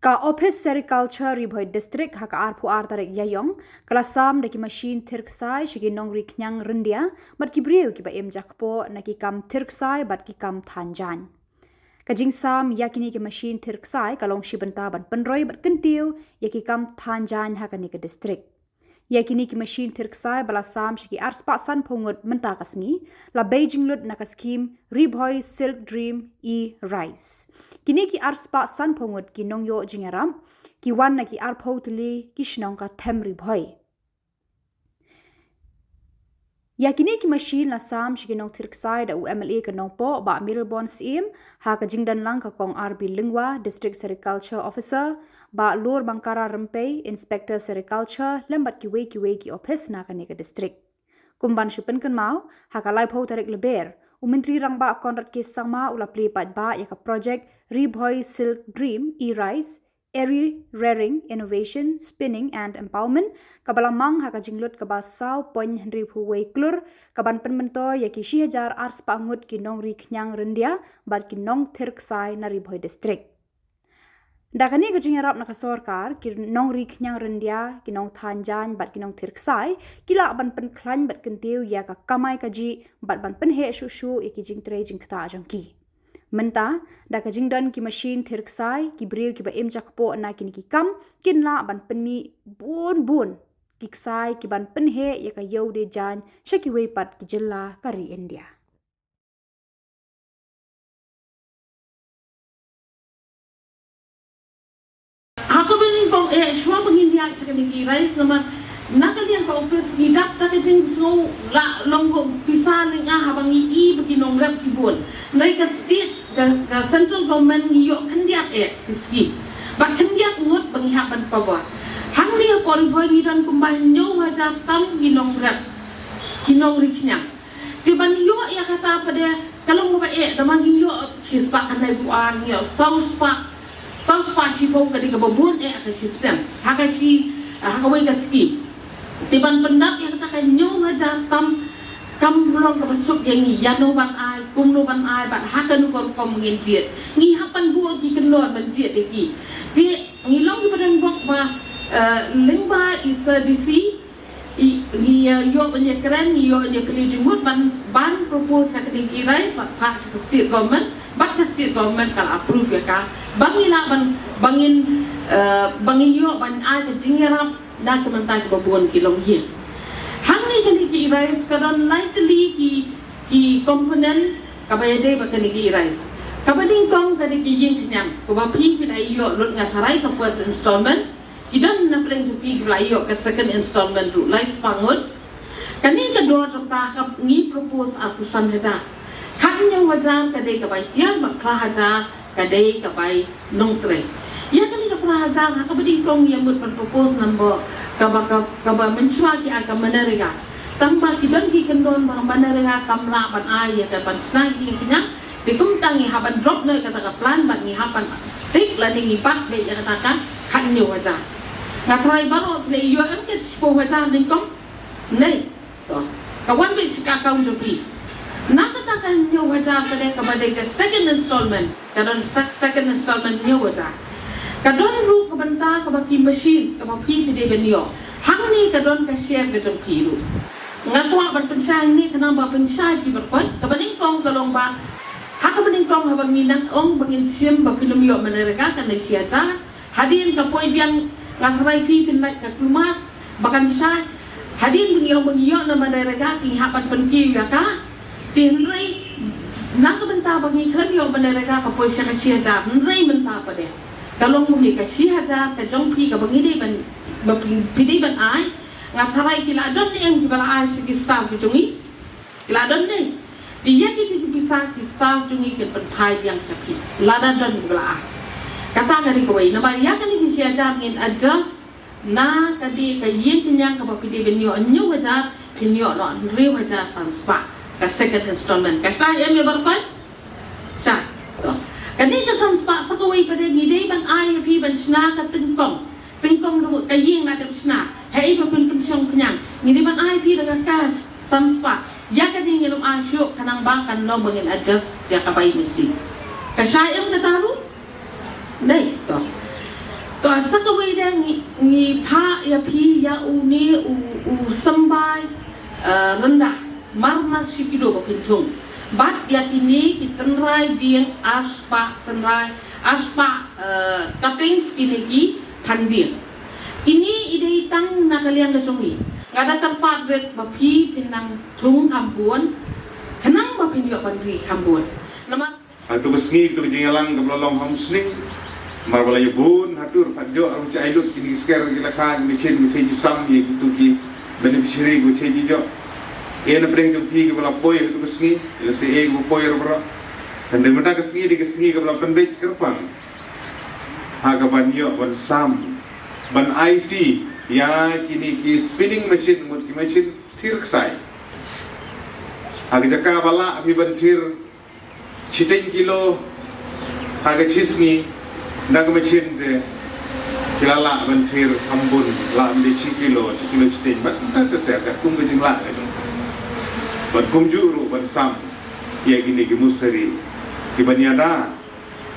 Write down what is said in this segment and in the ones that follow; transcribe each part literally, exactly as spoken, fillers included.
Ka Office Sericulture Ri Bhoi District ha ka arphew ar tarik Ïaïong ka la sam da ki mashin thir ksai sha ki nongri khñiang ryndia bad ki briew kiba im jakpoh na ki kam thir ksai bad ki kam than jaiñ. Ka jingsam ïa kine ki mashin thir ksai ka long shi bynta ban pynroi bad kyntiew ïa ki kam than jaiñ ha kane ka district. Ïa kine ki mashin thir ksai ba la sam sha ki arspah sanphew ngut mynta ka sngi la bei jinglut na ka skhim Ri Bhoi Silk Dream E-Rice. Kine ki arspah sanphew ngut ki nongïoh jingïarap ki wan na ki arphew tylli ki shnong ka Them Ri Bhoi. Ïa kine ki mashin la sam sha ki nongthir ksai da u M L A ka Nongpoh Bah Mayralborn Syiem ha ka jingdon lang ka Kong R B Lyngwa, District Sericulture Officer, Bah Lur Bangkara Rympei, Inspector Sericulture, lem bad kiwei kiwei ki ophis na kane ka district. Kum ban shu pynkynmaw, ha ka laiphew tarik Lber, u Myntri Rangbah Conrad K Sangma u la plie paidbah ïa ka projek Ri Bhoi Silk Dream E-Rice, Eri Rearing, Innovation, Spinning and Empowerment, kaba la mang ha ka jinglut kaba saw point hynriewphew wei klur, kaban pynmyntoi ïa ki shi hajar arspah ngut ki nongri khñiang ryndia bad ki nongthir ksai na Ri Bhoi District. Da kane ka jingïarap na ka sorkar, ki nongri khñiang ryndia, ki nongthan jaiñ bad ki nongthir ksai ki lah ban pynkhlaiñ bad kyntiew ïa ka kamai kajih bad ban pynheh shuh shuh ïa ki jingtrei jingktah jong ki. Mynta, da ka jingdon ki mashin thir ksai, ki briew kiba im jakpoh na kine ki kam kin lah ban pynmih bun bun ki ksai kiban pynheh ïa ka ïew die jaiñ sha kiwei pat ki jylla ka ri India. Ha kaba nyngkong, eh, shuwa ba ngin ïaid sha kane ka E-Rice, namar na ka liang ka office ngi dap da ka jingsngew la long ko pisa lynga haba ngi i ba ki nongrep ki bun. Hynrei ka state, ka, ka central government ngi ïoh khyndiat eh ki skim. Bad khyndiat ngut ba ngi hap ban cover. Hangne ha Ri Bhoi ngi don kumba hynñiew hajar tam ki nongrep, ki nongri khñiang. Te ban ïoh ïa kata pat de ka long kaba eh, da ma ngi ïoh shispah khyndai phew ar, ngi ïoh saw spah, saw spah shiphew, ka dei kaba bun eh ka system. Ha ka shi, ha kawei ka skim. Te ban pyndap ïa kata ka hynñiew hajar tam kam long kaba suk ïa ngi, ïano ban ai, kumno ban ai, bad ha kano ka rukom ngin jied. Ngi hap ban buh ki kyndon ban jied ïa ki. Te ngi long kiba donbok ba, eh, lyngba i Sir D C, i, ngi, eh, ïoh ban ïakren, ngi ïoh ban ïakren jingmut ban, ban propose ha kane ka E-Rice, bad phah sha ka state government, bad ka state government ka la approve ïa ka. Ba ngi lah ban, ba ngin, eh, ba ngin ïoh ban ai ka jingïarap na ka bynta kiba bun ki longïing. Hangne kane ka E-Rice ka don lai tylli ki, ki component kaba ïadei bad kane ka E-Rice. Kaba nyngkong ka dei ka ïing khñiang, kaba phi phi la ïoh lut, nga tharai ka first installment. Ki don na pdeng jong phi kiba la ïoh ka second installment ruh, lai spah ngut. Kane ka dor jong ka, ka ngi propose arphew san hajar. Khathynñiew hajar ka dei ka bai tiar, bad phra hajar ka dei ka bai nongtrei. Ïa kane ka phra hajar ha kaba nyngkong ngi ïa mut ban propose namar kaba, ka, kaba mynshuwa ki ai ka MGNREGA. Tang ba ki don ki kyndon ba MGNREGA kam lah ban ai ïa ka ban shna ïing khñiang. Te kumta ngi hap ban drop noh ïa kata ka plan bad ngi hap ban stick lane ngi bat beit ïa kata ka khathynñiew hajar. Nga tharai baroh phi la ïoh em ka shiphew hajar nyngkong? Nei. To. Ka wan beit sha ka account jong phi. Na kata ka hynñiew hajar ka dei kaba dei ka second installment. Ka don sec-, second installment hynñiew hajar. Ka don ruh ka bynta kaba ki machines kaba phi phi dei ban ïoh. Hangne ka don ka share ka jong phi ruh. Nga kwah ban pynshai hangne khnang ba pynshai phi baroh. Kaba nyngkong ka long ba, ha kaba nyngkong haba ngi nang ong ba ngin shim ba phin ym ïoh MGNREGA, kane shi hajar. Hadien ka poi biang nga tharai phi phin lait ka kulmar ba kan shai. Hadien ba ngi ong ba ngi ïoh na MGNREGA ngi hap ban pynkiew ïa ka. Te hynrei na ka bynta ba ngi khlem ïoh MGNREGA ka poi sha ka shi hajar. Hynrei mynta pat de ka long kumne, ka shi hajar ka jong phi kaba ngi dei ban, ba phi, phi dei ban ai. Nga tharai ki la don ne em kiba la ai sha ki staff ki jong ngi? Ki la don ne? Te ïa kito ki pisa ki staff jong ngi kin pynphai biang sha phi lada don kiba la ai. Kata ka dei kawei. Namar ïa kane ka shi hajar ngin adjust na ka dei ka ïing khñiang kaba phi dei ban ïoh hynñiew hajar, kin ïoh noh hynriew hajar san spah. Ka second installment. Ka shai em ïa baroh? Shai. To. Kane ka san spah sa kawei pat de ngi dei ban ai ïa phi ban shna ka tyngkong. Tyngkong ruh ka ïing la dep shna. Haei ba phin pynshong khñiang. Ngi dei ban ai phi da ka cash san spah. Ïa kane ngin ym ai shuh khnang ba kan long ba ngin adjust ïa ka bai masi. Ka shai em kata ruh? Dei, to. Sa kawei de ngi, ngi phah ïa phi ïa une u, u symbai, eh, ryndah, mar mar shi kilo ba phin thung. Bad ïa kine ki tynrai dieng ar spah tynrai, ar spah, eh, cuttings kine ki phan dieng. Kine i dei tang na ka liang ka jong i. Nga da kyrpad rit ba phi phin nang thung kham bun. Khnang ba phin ïoh ban ri kham bun. Namar Hato ka sngi, ka jingïalang kaba la long ha u sning. Mar ba la ïa bun hato, pat jok, ar ba ai lut kine ki skur, ki la kha, ki machine, ki machine ki sam ïa kito ki beneficiary, ki machine ki jok. E na pdeng jong phi kiba la poi hato ka sngi, ïa la se e kiba poi ruh. Hynrei mynta ka sngi dei ka sngi kaba la pynbeit kyrpang ha kaban ïoh ban sam, ban aiti ïa kine ki spinning machine, mut ki machine thir ksai. Ha ka jaka ba lah phi ban thir shiteng kilo ha ka shi sngi, na ka machine te ki la lah ban thir kham bun, lah ban dei shi kilo, shi kilo shiteng, bad te te te, katkum ka jinglah ka jong. Bad kumjuh ruh ban sam ïa kine ki musari kiban ïada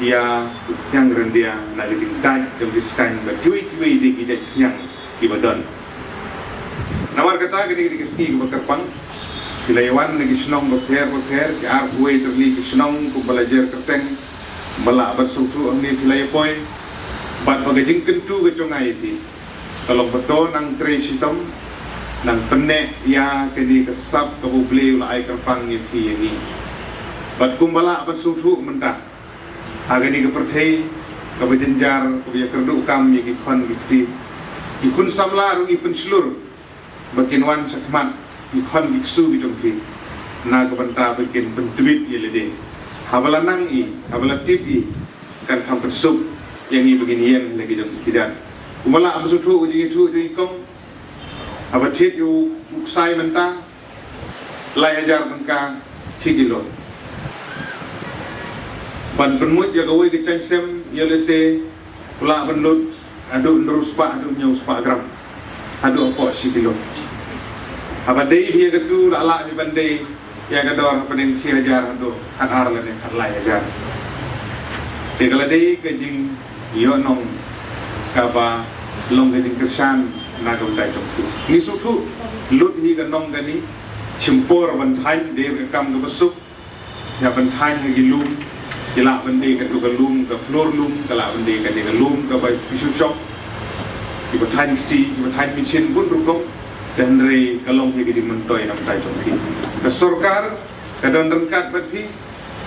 ïa u khñiang ryndia na ka jingdait jong ki skaiñ bad kiwei kiwei de ki jait khñiang kiba don. Namar kata kane ka dei ka sngi kaba kyrpang. Phi la ïa wan na ki shnong bapher bapher, ki arphew wei tylli ki shnong kumba la jer kyrteng, ba lah ban sngewthuh hangne phi la ïa poi. Bad ba ka jingkyntu ka jong nga ïa phi ka long ba to nang trei shitom, nang pynneh ïa kane ka sap kaba U Blei u la ai kyrpang ïa phi ïa ngi. Bad kumba lah ban sngewthuh mynta, ha kane ka pyrthei kaba jynjar, kaba ïakyrduh kam ïa ki khun ki kti, ki khun samla ruh ngi pynshlur ba kin wan shakhmat ki khun ki ksu ki jong phi, na ka bynta ba kin pyntbit ïa lade. Haba la nang i, haba la tip i, kan kham pynsuk ïa ngi ba ngin ïeng ha la ki jong ki kjat. Kumba lah ban sngewthuh ka jingïathuh jong i kong, haba thied ïa u ksai mynta, lai hajar tyngka shi kilo. Ban pynmut ïa kawei ka jaiñsem, ïa lehse u lah ban lut haduh hynriew spah, haduh hynñiew spah gram, haduh hapoh shi kilo. Haba dei phi ïa katu, la lah phi ban dei ïa ka dor hapdeng shi hajar haduh khatar lane khatlai hajar. Te ka la dei ka jing ïoh nong kaba long ka jingkyrshan na ka bynta jong phi. Ngi sngewthuh lut hi ka nong kane, shim por ban thaiñ, dei ka kam kaba suk, ïa ban thaiñ ha ki lum, ki lah ban dei katu ka lum ka floor loom, ka lah ban dei kane ka lum kaba shisha shop, kiba thaiñ kti, kiba thaiñ machine bun rukom, te hynrei ka long hi ka jingmyntoi na ka bynta jong phi. Ka sorkar ka don ryngkat bad phi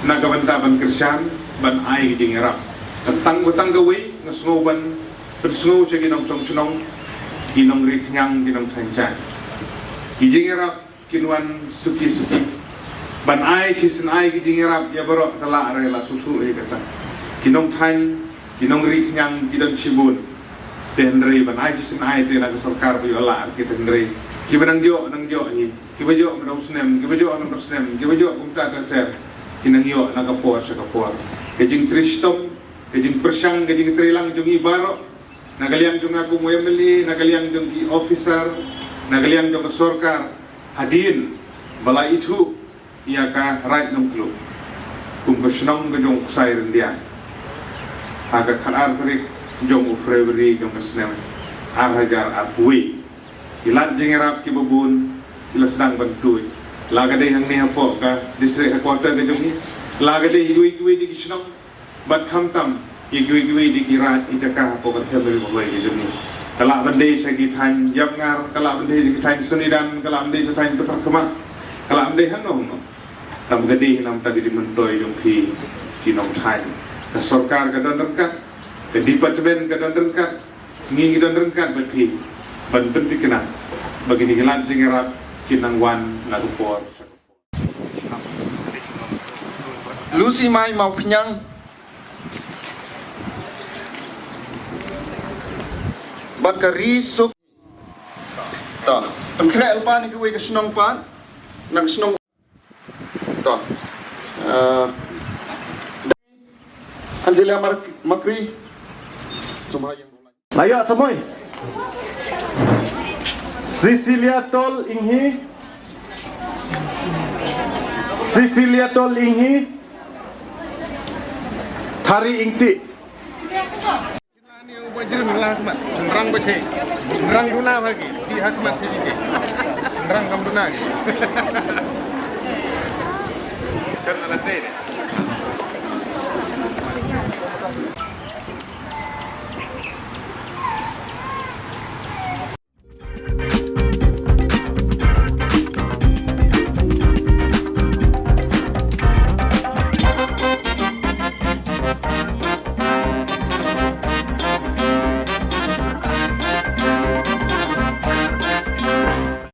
na ka bynta ban kyrshan, ban ai ka jingïarap. Tang ba tang kawei nga sngew ban pynsngew sha ki nongshong shnong, ki nongri khñiang, ki nongthaiñ jaiñ. Ki jingïarap kin wan suki suki. Ban ai shisien ai ki jingïarap ïa baroh, ka lah re, la sngewthuh ïa kata. Ki nongthaiñ, ki nongri khñiang ki don shibun. Te hynrei ban ai shisien ai te na ka sorkar ba ïoh lah ki, te hynrei kiba nang ïoh, nang ïoh hi. Kiba ïoh mynta u snem, kiba ïoh mynta u snem, kiba ïoh kumta ter ter, ki nang ïoh na ka por sha ka por. Ka jingtrei shitom, ka jingpyrshang, ka jingtrei lang jong ngi baroh, na ka liang jong nga kum u M L A, na ka liang jong ki officer, na ka liang jong ka sorkar, hadien ba la ithuh ïa ka Raid Nongtluh kum ka shnong ka jong u Ksai Ryndia ha ka khatar tarik jong u February jong ka snem ar hajar arphew wei. Ki lad jingïarap kiba bun ki la sdang ban tuid, la ka dei hangne hapoh ka district headquarter ka jong ngi, la ka dei kiwei kiwei de ki shnong, bad khamtam ïa kiwei kiwei de ki raid, ki jaka hapoh ka them ri Bhoi ka jong ngi. Ka lah ban dei sha ki thaiñ Ïapngar, ka lah ban dei sha ki thaiñ Sonidan, ka lah ban dei sha thaiñ Patharkhmah, ka lah ban dei hangno hangno. Tang ba ka dei hi namar ka jingmyntoi jong phi ki nongthaiñ. Ka sorkar ka don ryngkat, ka department ka don ryngkat, ngi ngi don ryngkat bad phi ban pynthikna ba kine ki lad jingïarap kin nang wan na ka por. Lucy Mai Mawphñiang bad ka Ri Suk. Ta pynkhreh lypa na kiwei ka shnong pat, na ka shnong. Ta, eh, Angelia Mar-, Makri. Sumba yang. Ayo, samoi. Cecilia Tol Inghi. Cecilia Tol Inghi. Thari Ingti. Jrim la khmat. Chynrang ba che. Chynrang duna ba ki. Di ha khmat che ki. Chynrang kam duna ki. Chynrang la te.